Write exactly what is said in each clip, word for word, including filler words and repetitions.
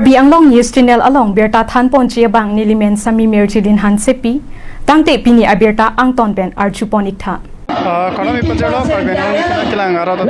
Karbi Anglong News Channel along birta thanponji abang nelimen Sami Mirjilin Hansepi, tangte pini abirta angton pen arjupon iktha. Ah, kardom ipajirlo, Karbi Anglong kelang arat.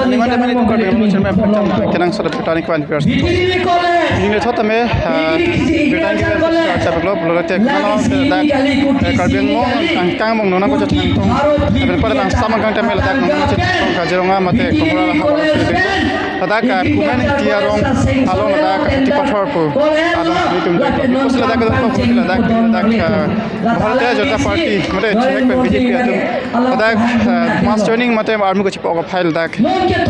Lima menit Karbi Anglong channel pen kelang sore petani kwan viewers. Ini thot tame, ah, birta ini chapek lo, belum lagi kenal, eh, Karbi Anglong angkang mong nona ko chetong. Tapi pada nang sama kang tame ladak nona chetong Kaziranga mate Kohora laha. Ladak, ah, Kumen Ingti arong along ladak Tipathar pu along itum dak. Ladak ladak ladak, ah, Bharatiya Janata Party mate chihek pen B J P atum ladak, ah, mass joining mate army ko chipok aphai ladak,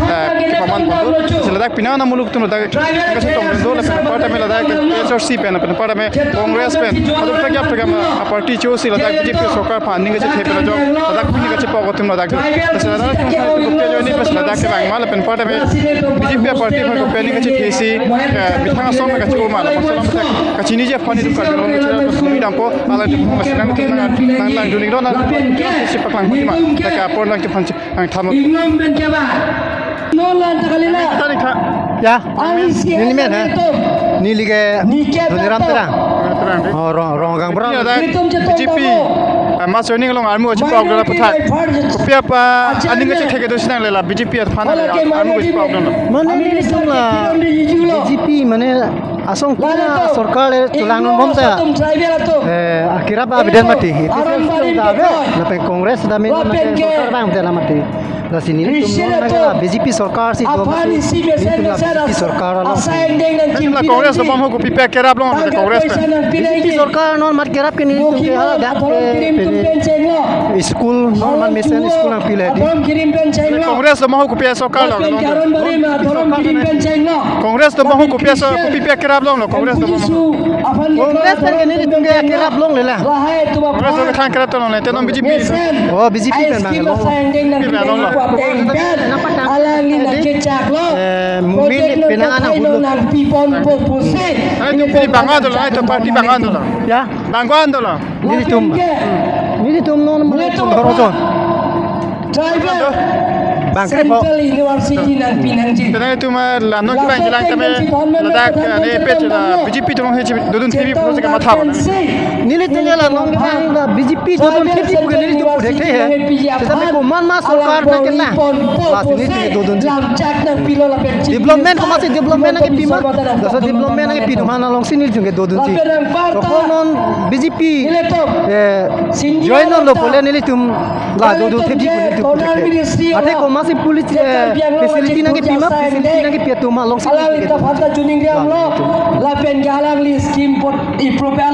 ah, paman ponlo. Si ladak pini ana muluk atum ladak kachetong do lapen apar tame ladak H R C pen lapen apar tame Congress pen atum thak yap thak yam, ah, party chosi ladak B J P sorkar aphan aning kachethe pen ajok ladak pini kachipok atum ladak. Laso ladak atum aphan kopi ajoine pen ladak kevang ma lapen apar tame B J P party aphan kopi aning kachethesi, eh, methang asong kacho ma lapen alam ta kachiniji aphan itum Karbi Anglong channel pen sumi dampo, alanglitum aphan nang nang nang duning ron nang si paklang ma, ta ka apor nangtum aphan nang thamu. Ingnom pen keba. Nolan takalina. Tani kha. Ya. Neli men, ha? Neli ke Dhoniram Terang. Terang, eh? Oh, Rong, Ronggang Bra. Ini ada B J P, eh, mass joining along army ko chipok dolo puthak. Kopi apa aning kachethe kedo si nanglela B J P aphan army ko chipok dolo. Mane nelitum la B J P mane asong pina sorkar le chelang bomta. Eh, akerap abiden mati. Itu sih ta ave. Lapen Congress ta min mane sorkar bang ta mati. Lasi nelitum non nangkela B J P sorkar si do mati. Nelitum la B J P sorkar along. Nelitum la Congress do bom ho kopi pe kerap long Congress pen. B J P sorkar non mat kerap ke nelitum ke hala dak ke pini school non man mesen school nangpile di. Congress do bom ho kopi sorkar long. Congress do bom ho kopi so kopi pe kerap long lo Congress do bom ho. Congress pen ke nelitum ke kerap longlela. Congress do kethang kerap to longle te non B J P. Oh, B J P pen bang long. B J P pen long lo. Alangli nangchechak lo. Eh, mumi project ni no penang anak kapai lo hulu. Nangpipon po pusi. Ai tu pini bang ando lo, ai tu party bang ando lo. Ya. Bang ando lo. Nelitum. Nelitum non mane Nelitum. Pondoro jon. Driver. Bang kre po. Central University nangpi nangji. Penang itum, ah, la non kibang jilang tame ladak, ah, ne pet la B J P tolong he dodun T V pro se kamatha bang. Nelitum la non kibang la B J P dodun T V pro ke nelitum pu thekthe he. Tetapi komat ma sorkar nangkena. Lasi nelitum ke dodunji. Development komatsi development nangkepi ma. Laso development nangkepi atum aphan alongsi nelitum ke dodunji. Rokho non B J P, eh, join lo pule nelitum la dodun T V pro nelitum pu thekthe. Athe komatsi police, eh, facility nangkepi ma, facility nangkepi atum alongsi nelitum ke dodunji. Lapen ke alangli scheme pot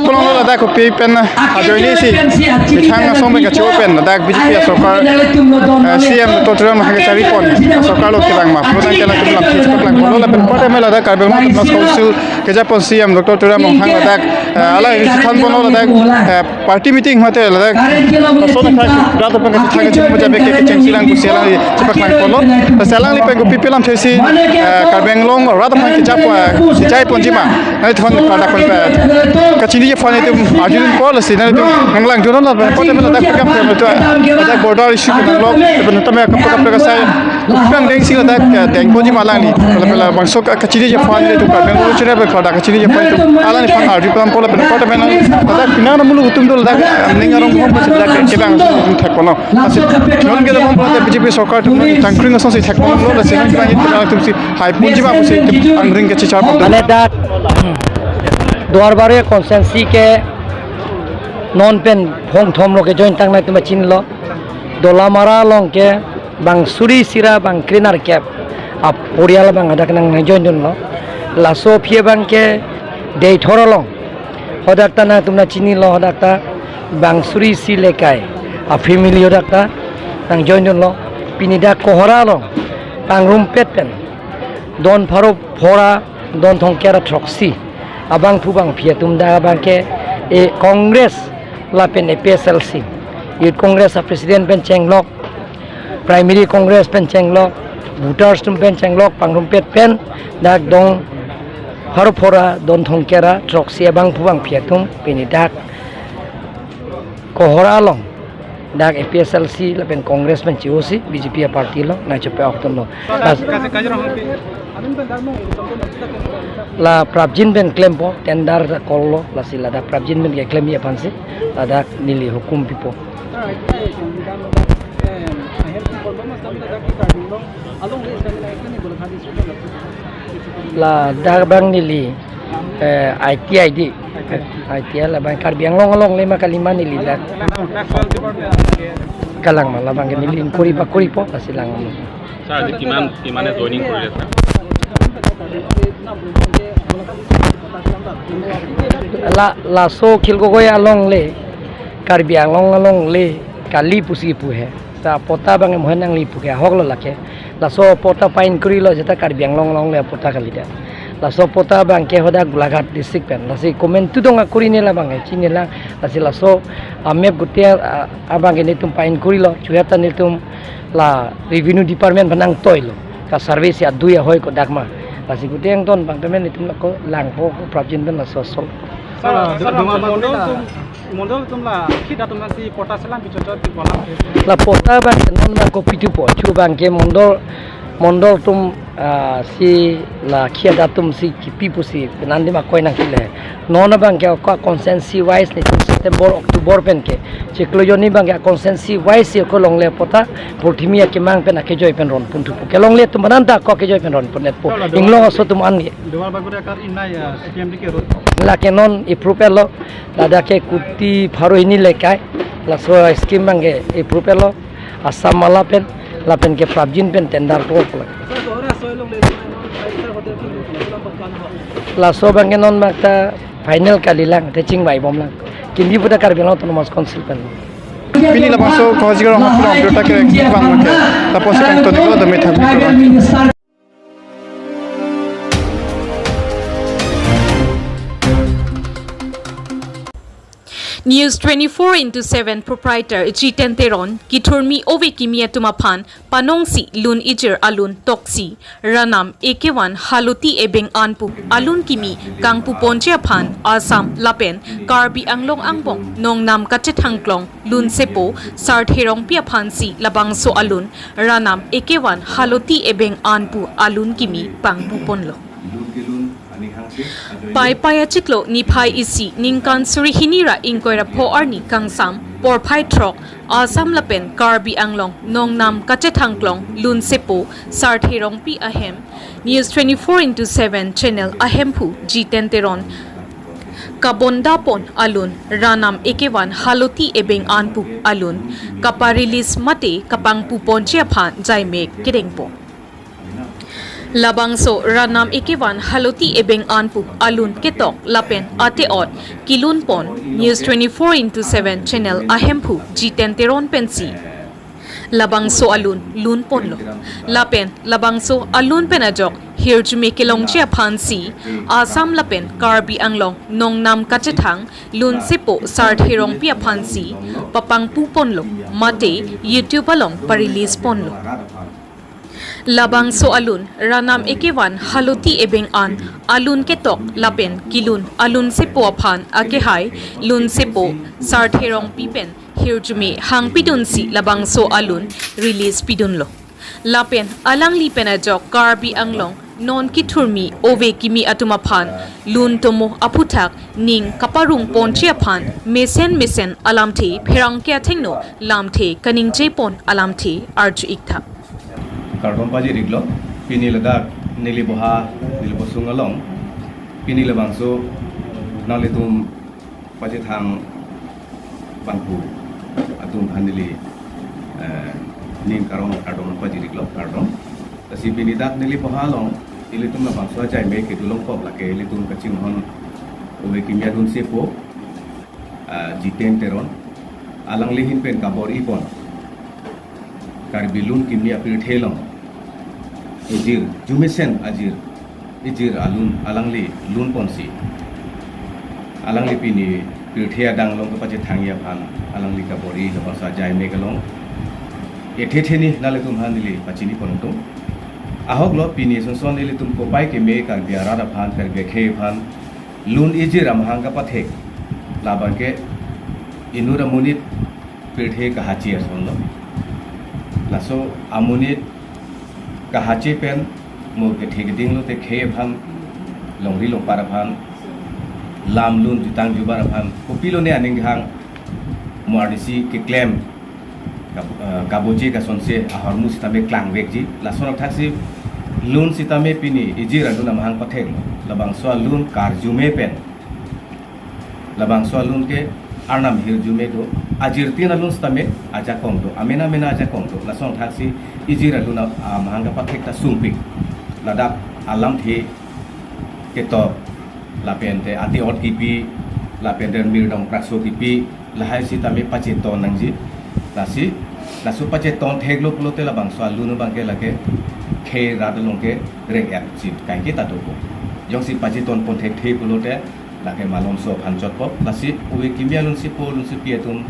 Tolong lo ladak kopi pen ajoine si methang asong pen kacho pen ladak B J P sorkar, eh, C M Doctor Tuliram Ronghang kachari pon sorkar lo kelang ma. Pulo nangkela atum lam thik paklang pon lo lapen apar tame ladak Karbi Anglong Autonomous Council kejapon C M Doctor Tuliram Ronghang ladak, eh, alangli si thanpon lo ladak, eh, party meeting mate ladak. Laso na khai rat pen kachethang kachimung jabe ke kechengsi lang pusi alangli chepaklang pon lo. Laso alangli pen kopi pe lamthe si, eh, Karbi Anglong rat aphan kejap, eh, kejai ponji ma. Nanglitum aphan kardom pen kachiniji aphan itum arjudun pon lasi nanglitum nanglang junon lapen apar tame ladak program pen ladak border issue pen nanglo lapen tame kap kap kasai pang dengsi ladak, eh, deng ponji ma alangli. Lapen labangso kachiniji aphan itum Karbi Anglong channel pen ladak kachiniji aphan itum alangliphan arju pon lapen apar tame nang ladak penang muluk atum do ladak ning arong hom ladak kebang atum thek pon lo. Lasi non ke dam pon ladak B J P sorkar atum nangtangkring asong si thek pon lo lasi nang kebang itum atum si hai ponji ma pusi itum angring kachechar pon. Mane dak Duarbagori constituency ke non pen phongthom lo ke join tang nangtum chinilo. Dolamara along ke bang suri isi ra bang krenerkep aporial abang hadak nang join dunlo. Laso aphi abang ke Deithor along hadak ta nangtum chinilo, hadak ta bang suri isi lekai afamily hadak ta nang join dunlo. Pini dak Kohora along Pangrumpet pen don pharo phora don thomkep ra throksi abangphu bangphi atum dak abang ke, eh, Congress lapen A P H L C Youth Congress a president pen chenglok, Primary Congress pen chenglok, voters atum pen chenglok, Pangrumpet pen dak don pharo phora don thomkep ra throksi abangphu bangphi atum pini dak Kohora along dak A P H L C lapen Congress pen che-osi B J P a party lo nangchepa-ok atum lo. Las- Kaji, kaji rong pi. La prapjin pen klempo, tender ta call lo, lasi ladak prapjin pen keklemji aphansi ladak neli hukum pipo. Ladak abang neli, eh, I T I di, I T I labang Karbi Anglong alongle ma kalima neli dak. Kalang ma labang ke neli inquiry pakuripo, lasi lang. Sir, আজি কিমান, কিমানে জইনিং কৰিলে, sir? La, laso Khil Gogoi alongle, Karbi Anglong alongle kali pusi pu he. Ta patta abang mohen nangli pu ke ahok lo lake. Laso patta pa-inquiry lo jeta Karbi Anglong alongle patta kalidet. Laso patta abang ke hadak Golaghat district pen. Lasi komantu dong akuri ne labang ke chini lang. Lasi laso a-map gute, ah, abang ke netum pa-inquiry lo. Chuheta netum la revenue department aphan nangtoi lo, ka survey si adui ahoi kodak ma. Lasi gute angton abang temen itum lako langpo ko prapjin pen laso sol. Sir, ah, sir, duma sir, bang mondol ta. Atum, mondol atum la khi atum si patta selam pichot chot bolam. La patta abang ke non ma ko pitu po, chu abang ke mondol, mondol atum, ah, si la khi atum si kipi pusi penang dima koi nangkile. Non abang ke ko constituency wise netum September, October pen ke chiklo jonni abang ke constituency wise si ko longle patta, purthimi akemang pen akejoi pen ron pon thupo. Kelongle atum aphan ta ko akejoi pen ron pon-etpo. Sir, la Inglong aso atum an ke. Duar Bagori akar inai, ah, C P M D K road. Lake non approve lo, ladak ke kuti pharo hini lekai, laso scheme abang ke approve lo, Assam mala pen, lapen ke prapjin pen tender ko ko. Laso abang ke non mak ta final kali lang, te chingvai bom lang. Kindi puta Karbi Anglong Autonomous Council pen. Pini labangso kohajik arong hapulong pirta kerek bang ke. Tapos kan to dilo demi thabi ko. News twenty-four into seven proprietor Jiten Teron kithurmi ove kimi atum aphan panongsi lun ijir alun toksi Ranam ekevan Haloti ebeng anpu alun kimi kangpu ponji aphan Assam lapen Karbi Anglong angbong nongnam kachethangklong lun sepo Sarthe Rongpi aphansi labangso alun Ranam ekevan Haloti ebeng anpu alun kimi pangpu ponlo. Paipai achiklo niphai isi ningkan suri hini ra ingkoi ra pho arni kangsam porphai throk Assam lapen Karbi Anglong nongnam kachethangklong lun sepo Sarthe Rongpi ahem News twenty-four into seven channel ahemphu Jiten Teron kabonda pon alun Ranam ekevan Haloti ebeng anpu alun kapa-release mate kapangpu ponji aphan jaime kedengpo. Labangso Ranam ekevan Haloti ebeng anpu alun ketok lapen ate-ot kilun pon News twenty-four into seven channel ahemphu Jiten Teron pensi labangso alun lun ponlo. Lapen labangso alun pen ajok hirjume kelongji aphansi Assam lapen Karbi Anglong nongnam kachethang lun sepo Sarthe Rongpi aphansi papangpu ponlo mate YouTube along pa-release ponlo. Labangso alun Ranam ekevan Haloti ebeng an alun ketok lapen kilun alun sepo aphan akehai lun sepo Sarthe Rongpi pen hirjume hangpidunsi labangso alun release pidunlo. Lapen alangli pen ajok Karbi Anglong non kithurmi ove kimi atum aphan lun tomo aphuthak ning kaparong ponji aphan mesen mesen alamthe pherangke athengno lamthe kaningje pon alamthe arju-iktha. Kardom pajir-iklo, pini ladak neli boha, neli bosung along, pini labangso nanglitum pachethang bangphu atum aphan neli, eh, ning karong kardom pajir-iklo, kardom. Lasi pini dak neli boha along, ilitum labangso ajaime kedo longkok lake ilitum kachinghon ove kimi adun sepo, ah, Jiten Teron, alangli ahin pen kabor-i pon Karbi lun kimi apirthe along ijir, jumesen ajir, ijir alun alangli lun ponsi alangli pini pirthe adang along kepachethangji aphan alangli kabor-i labangso ajaime kelong ethe theni nanglitum aphan neli pachini pon tung. Ahoklo pini sonson ilitum kopai keme Karbi arat aphan, Karbi akhei aphan lun ijir amahang kapathek, labang ke inut amonit pirthe kahachi asonlo. Laso amonit kahachi pen mo kethe keding lote khei aphan, longri longpar aphan, lam lun jutang jubar aphan kopilo ne aning hang, mo arnisi keklem kab-, eh, kaboche kasonse ahormu sitame klangvekji. Lason athaksi lun sitame pini ijir alun amahang pathek, labangso alun karjume pen, labangso alun ke arnam hirjume do, ajirtin alun sitame ajakong do, amena mena ajakong do. Lason athaksi ijir alun a-, amahang kapathek ta sungpik. Ladak alamthe ketok, lapente ati ot kipi, lapente mirdong prakso kipi, lahai sitame pacheton nangji. Lasi, laso pacheton theklo pulote labangso alun abangke lake khei rat along ke reng-et si kaike ta dopo. Jongsi pacheton pon thekthe pulote lake malomso aphan chotpo. Lasi ove kimi alun sipo, alun sipi atum,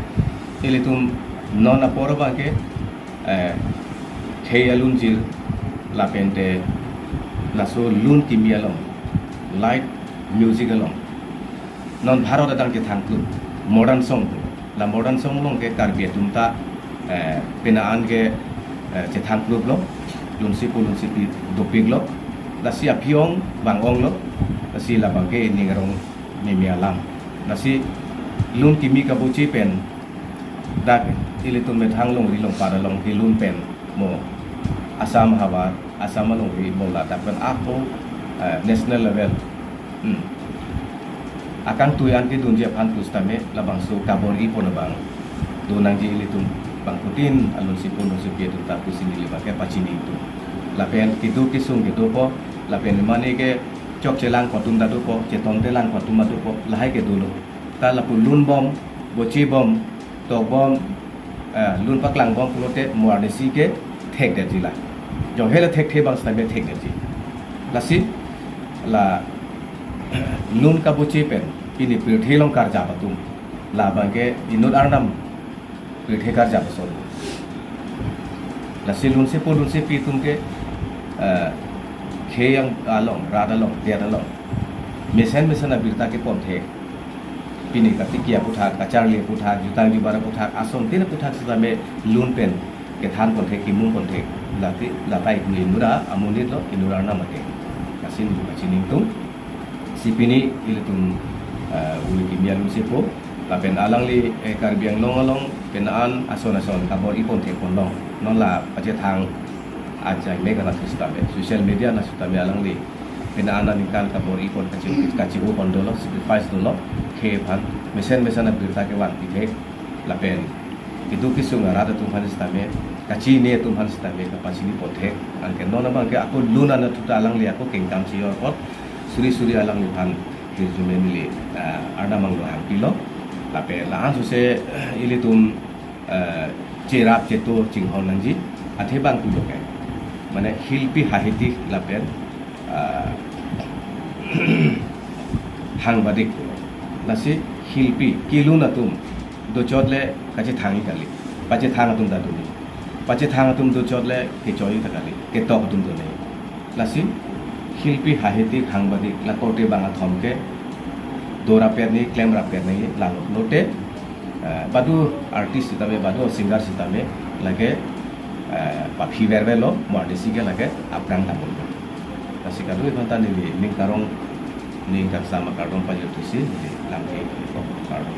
ilitum non apor abangke, eh, khei alunjir, lapente laso lun kimi along, light music along non Bharat adang kethang klub modern song tu. La modern song along ke Karbi atum ta, eh, pena an ke, eh, chethang klub lo, lun sipo lun sipi dopik lo, lasi aphi ong bang ong lo, lasi labangke ning arong mimi alam. Lasi lun kimi kaboche pen dak ilitum methang longri longpar along kelun pen mo Assam havar, Assam alongri mo ladak pen ako, eh, national level. Hmm. Akangtui an kedunji aphan pusitame labangso kabor-i pon abang do nangji ilitum, bangphutin alun sipo alun sipi atum ta pusi neli abangke pachini tum. Lapen keduk kesung kedopo, lapen mane ke chokche lang ko atum ta dopo, chetongte lang ko atum ta dopo, lahai ke dolo. Ta lapu lun bom, boche bom, tok bom, eh, lun paklang bom pulote mo arnisi ke thekdetji la. Jong hela thekthe bang sitame thekdetji. Lasi la lun kaboche pen pini pirthe along karjap atum, labangke inut arnam pirthe karjap ason. Lasi lun sipo lun sipi atum ke, eh, khei along, rat along, det along mesen mesen abirta kepon thek. Pini katiki aputhak, kacharli aputhak, jutang jubar aputhak, asontin aputhak sitame lun pen kethan pon thek, kimum pon thek. Lati, lata ik inut amonit lo, inut arnam ate. Lasi neli pachini tum. Si pini ilitum, eh, ove kimi alun sipo, lapen alangli, eh, Karbi Anglong along pena an ason ason kabor-i pon thek pon long. Non la pachethang ajai mega na sitame, social media na sitame alangli pena an aningkan kabor-i pon kachi, kachiho pon dolo, sacrifice dolo, khei aphan mesen mesen abirta kevan pi thek, lapen keduk kesung arat atum aphan sitame, kachini atum aphan sitame kapachini pon thek. Anke non abangke ako lun anatthu ta alangli ako kengkam si yor apot suri suri alangliphan hirjume neli, ah, arnam anglo hangpilo. Lapen la-an sose, eh, ilitum, eh, cherap cheto chinghon nangji, athe bang pulo ke. Mane hilpi hahiti lapen, ah, hangbadik pulo. Lasi hilpi kelun atum dochot le kachethang-i kali. Pachethang atum ta do ni. Pachethang atum dochot le kechoi ta kali. Ketok atum do ni. Lasi hilpi hahiti hangbadik la korte bang athom ke dorap per ni, klem rap per ni, lalo lote, eh, badu artist sitame, badu singer sitame lake, eh, paphi verve lo, mo arnisi ke lake aphrang ta pon. Lasi kadokave aphanta neli ning karong, ning kaksam akardom pajirthusi neli lamthe kardom.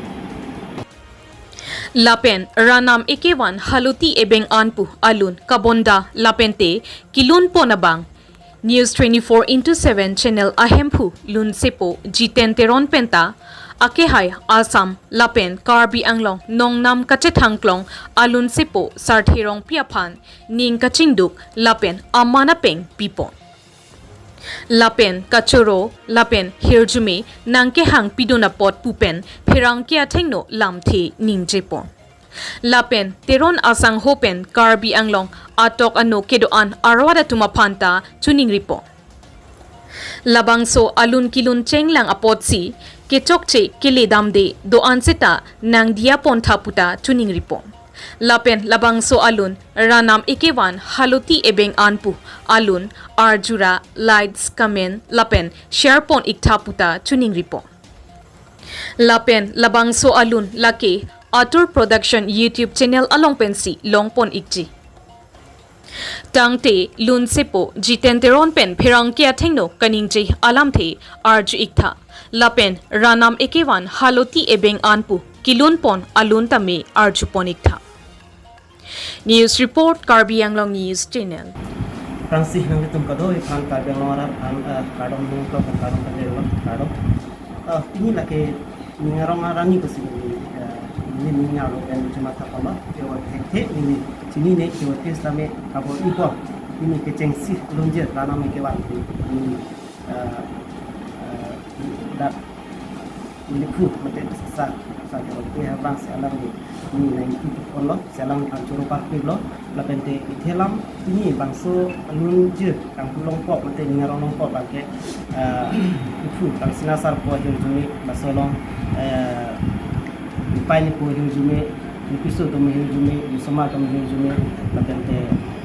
Lapen Ranam Ekevan Haloti Ebeng an pu alun Kabonda lapente kelun pon abang News twenty-four into seven channel ahemphu lun sipo Jiten Teron penta akehai Assam lapen Karbi Anglong nongnam kachethang klong alun sipo Sarthe Rongpi aphan ning kachingduk lapen aman apeng pipon. Lapen kachoro lapen hirjume nangkehang pidun apot pu pen pherangke athengno lamthe ningjepon. Lapen Teron asangho pen Karbi Anglong atok ano kedo-an arat atum aphanta choningripo. Labangso alun kelun chenglang apotsi kechokche kele damde do-an seta nangdiya pontha puta choningripo. Lapen labangso alun Ranam Ekevan Haloti Ebeng an pu alun arjura likes, comment lapen share pon iktha puta choningripo. Lapen labangso alun lake Atur Production YouTube channel along pensi long pon ikji. Tangte lunsepo Jiten Teron pen pherangke athengno kaningje alamthe arju iktha. Lapen Ranam ekevan haloti ebeng an pu kilun pon alun tame arju pon iktha. News report, Karbi Anglong News Channel. Aphrangsi nanglitum kadokave aphan Karbi Anglong arat aphan, eh, kardom ningklok pen kardom kardom kardom. Eh, pini lake ning arong arni pusi neli, eh, neli ning arlo pen chuma thapon lo, kewa thekthe neli chinine, kewa thes tame kabor-ipon. Pini kechengsi lunjir Ranam ekevan neli, eh, eh, dak neli phu mate sa, sa kewa thes abang si alam ni, ni nangkipi ponlo, si alam aphan choro parpiklo, lapente ithelam pini bangso lunjir kangpu longpo mate ning arong longpo abangke, eh, iphu Tangsina Sarpo ahirjume, laso along, eh, Nipai Nipo ahirjume, Nipiso atum ahirjume, Nisomar atum ahirjume, lapente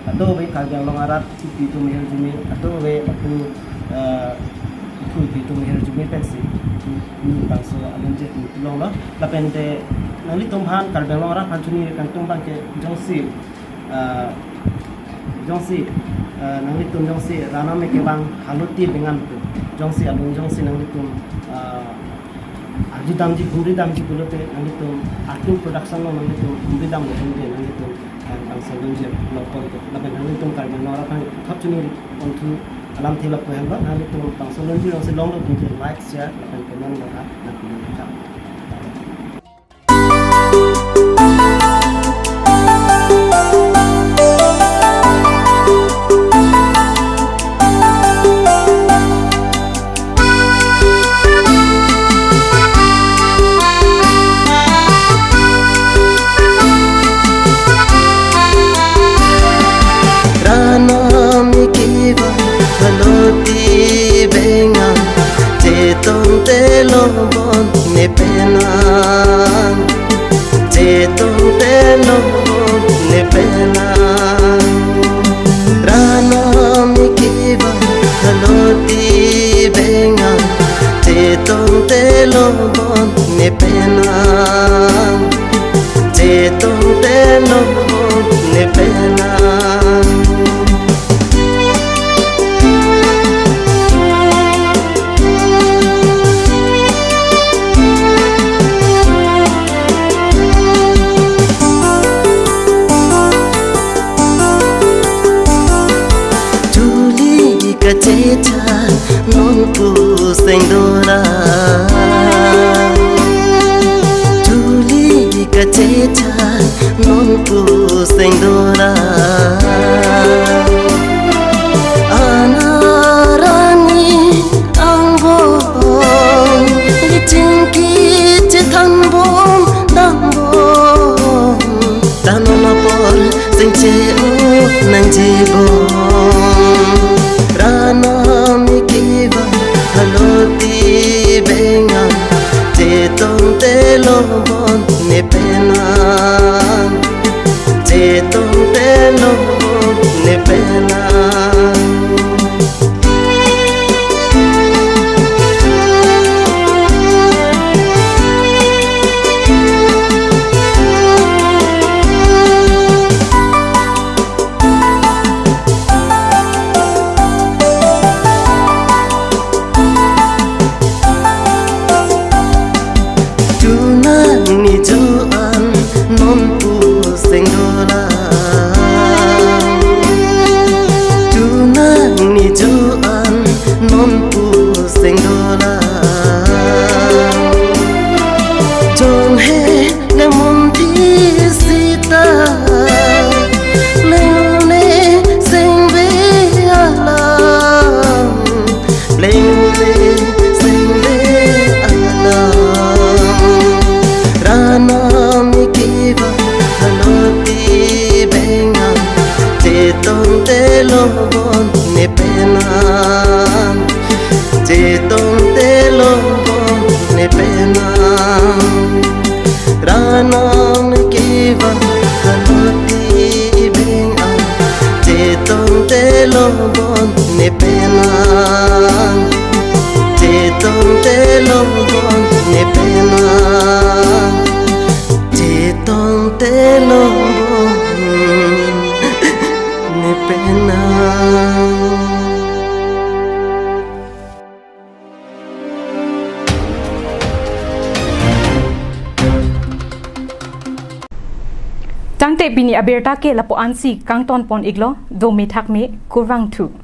kadokave Karbi Anglong arat, Kuki atum ahirjume, kadokave lapu, eh, Kuki atum ahirjume pensi ni bangso alunjir ni longlo, lapente nanglitum aphan Karbi Anglong arat aphan chini kangtung abangke jongsi, eh, jongsi, eh, nanglitum jongsi Ranam ekevan haloti ebeng an pu, jongsi alun jongsi nanglitum, eh, arju damji, humri damji pulote nanglitum Artum Production along nanglitum humri damlo, humri nanglitum, eh, bangso lunjir longpo, lapen nanglitum Karbi Anglong arat aphan thot chini ponthu alamthe lapu henlo, nanglitum bangso lunjir jongsi longlo pulote like, share, lapen comment lo ha, nangpilun tha. Ranam ekevan haloti ebeng an, Chetong Teron bon ne pen an, Chetong Teron bon ne pen an. Ranam ekevan haloti ebeng an, Chetong Teron bon ne pen an, Chetong Teron bon ne pen an. Chuli kachechak non puseng dora. Chuli kachechak non puseng dora. Anak arni angbong, lichingki chethan bom dam bom. Ta non apor sengche-o nangji bom. Ranam ekevan haloti ebeng an, Chetong Teron bon ne pen an, Chetong Teron bon ne pen an. Chunang ni jo an non puseng dora. Pini abirta ke lapu-ansi kangton pon iklo, dome thakme, kurvangthu.